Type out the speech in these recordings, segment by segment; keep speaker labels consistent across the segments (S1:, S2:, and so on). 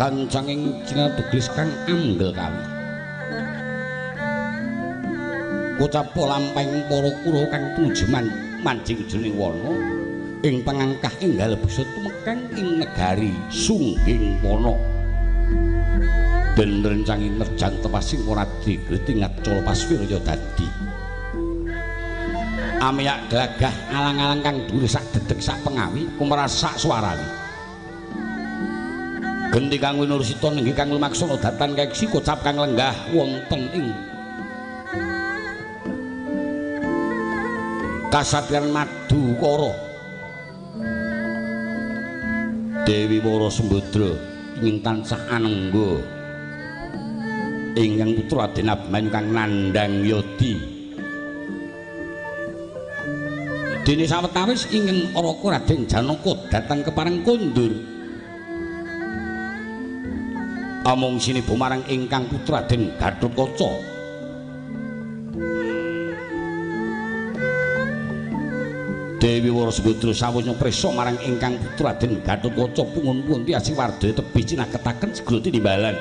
S1: Gancanging cinatuglis kang anggel kawi. Kocapa lampahing para Kurawa kang tumuju manjing jroning wana ing pangangkah enggal bisa tumekang ing negari Sungging Wana. Den rencangi nerjan tepasing ora digreti ngacala paswirya dadi. Amyak glagah alang-alang kang dhuwur sak dedeg sak pengawi kumrasak suarane. Genti kang winursita nenggi kang lumaksana datan keksi kocap kang lenggah wonten ing kasatriyan Madukara. Dewi Wara Sembadra ingin tansah anengga ingkang putra Raden Abimanyu kang nandhang yadi. Dene sawetawis ingkang Raka Raden Janaka dhateng kepareng kondur. Amung siniba marang ingkang putra Raden Gathotkaca. Dewi Wara Sembadra sawusnya prisa marang ingkang putra Raden Gathotkaca pungun-pungun tiasi wardaya tebih cinaketaken segera tinimbalan.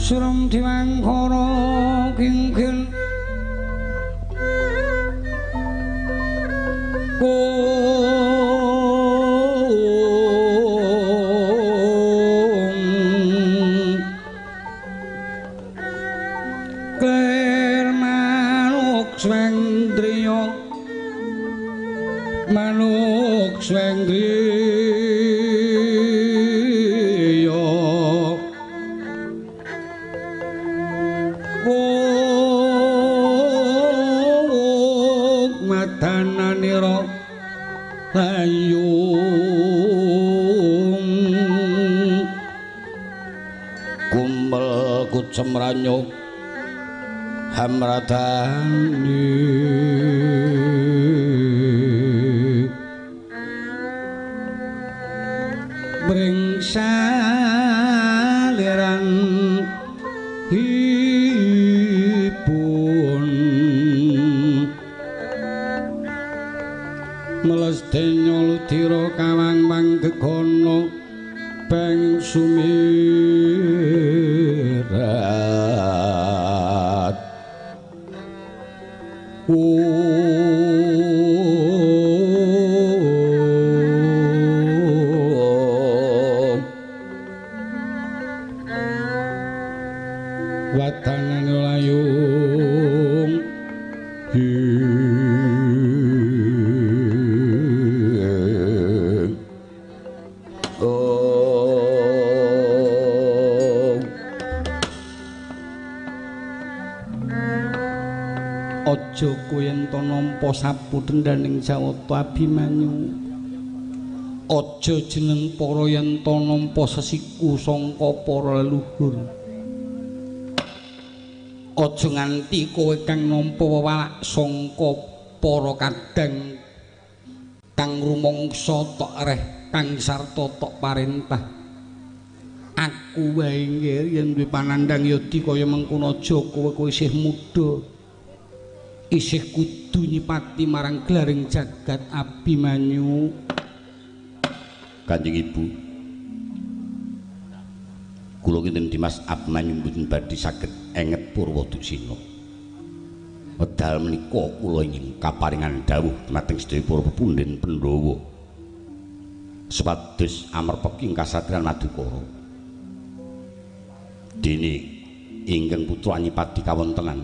S2: Surem diwangkara kingkin kung klir manuk swendriya manuk swendriya madananira layung
S1: kumel kucemranyo hamradani
S2: bring saliran ipun melestenya ludira kawang manggegana beng sumirang. Wadanane layung aja kowe ento nampa sapu dendhaning Jawata Abimanyu. Aja jeneng para yen to nampa sesiku sangka para leluhur. Aja nganti kowe kang nampa wewalak sangka para kadang kang rumangsa tok reh kang sarta tok parentah. Aku wae nggih yen duwe panandhang yadi kaya mengkono aja kowe kowe isih muda. Isih kudu nyipati marang glaring jagat Abimanyu.
S1: Kanjeng Ibu, kula kinten Dimas Abimanyu mboten badhe saged enget purwa duksina. Wedal menika kula ingin kaparingan dawuh dumateng sedaya para pepundhen Pandhawa supados amerpeki kasatriyan Madukara. Dene ingkang putra nyipati kawontenan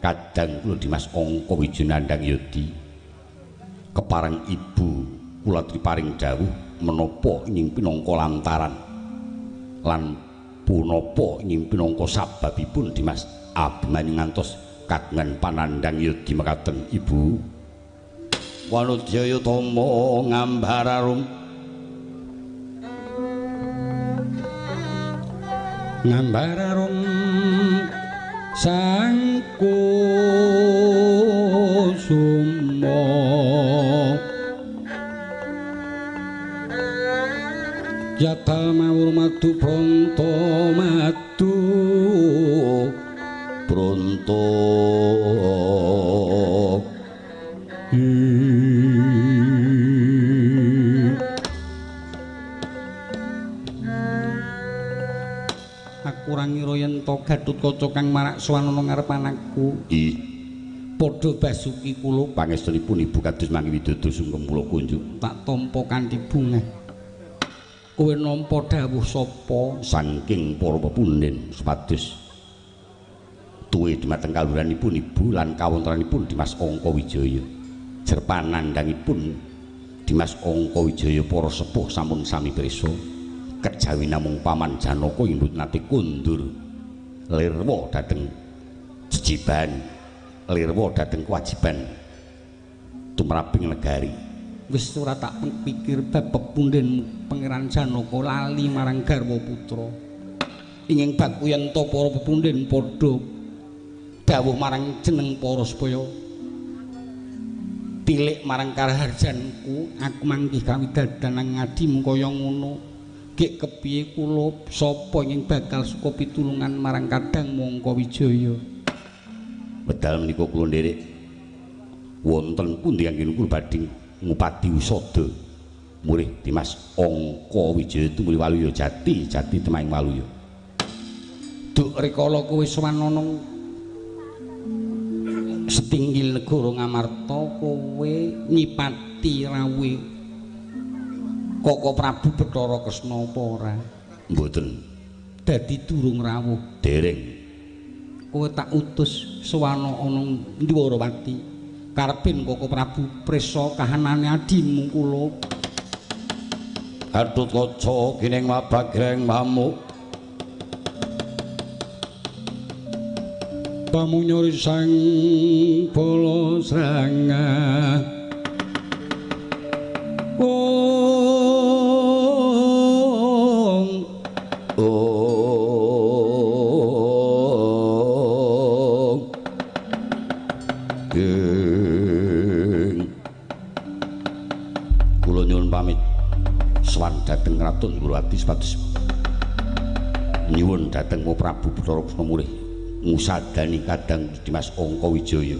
S1: kadang kula Dimas Angka Wijaya Nandhang Yadi kepareng ibu kula triparing dawuh menapa ing pinangka lantaran lan punapa ing pinangka sababipun Dimas Abimanyu ngantos kagungan panandhang yadi mekaten ibu. Wanudya tama ngambararum
S2: ngambararum sang kusuma yata mawur madu bronto madu
S1: bronto.
S2: Aku ora ngira yen to Gatotkaca kang marak sowan ana ngarep anakku.
S1: Ih,
S2: padha basuki kula
S1: pangestunipun ibu kados mangke widodo sungkem kula kunjuk
S2: tak tampa kanthi bungah. Kowe nampa dawuh sapa?
S1: Saking para pepundhen supados tuwe dumateng kaluhuranipun ibu lan kawontenanipun Dimas Angka Wijaya. Jer panandhangipun Dimas Angka Wijaya para sepuh sampun sami prisa. Kejawi namung paman Janaka ing mboten nate kondur lirwa dhateng jejiban, lirwa dhateng kewajiban tumraping negari.
S2: Wis ora tak pikir bab pepundhenmu Pangeran Janaka lali marang garwa putra. Inging baku yen to para pepundhen padha dawuh marang jeneng para supaya tilik marang karaharjanku, aku mangkih kawidadan nang ngadimu kaya ngono. Gek kepiye kula sapa ing bakal suka pitulungan marang kadang Mangka Wijaya.
S1: Wedal menika kula nderek wonten pundi anggen kula badhe ngupati usada murih Dimas Angka Wijaya tumuli Waluya Jati Jati temahing Waluya.
S2: Duk rikala kowe sowan ana setinggil negara Ngamarta kowe nyipati rawuhe Koko Prabu Bathara Kresna apa ora?
S1: Mboten.
S2: Dadi durung rawuh.
S1: Dereng.
S2: Kowe tak utus sowana ana Ndwarawati. Karepin Koko Prabu prisa kahanane adimu kula.
S1: Gatotkaca gining mabagreng mamuk
S2: pamunyuri sang bala srangga.
S1: Kula nyuwun pamit sowan dhateng Kraton Ndwarawati supados nyuwun dhateng Prabu Bathara Kresna murih ngusadani kadang Dimas Angka Wijaya.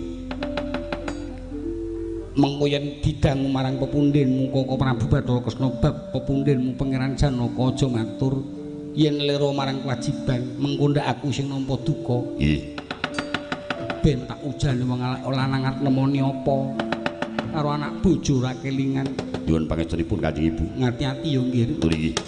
S2: Mengko yen didangu marang pepundhenmu Koko Prabu Bathara Kresna bab pepundhenmu Pangeran Janaka aja matur yen lero marang kewajiban mengko ndak aku sing nampa duka.
S1: Nggih.
S2: Ben tak ujane wong lanang arep nemoni apa karo anak bojo ra kelingan.
S1: Nyuwun pangestunipun Kanjeng Ibu.
S2: Ngati-ati ya nggih.
S1: Nggih.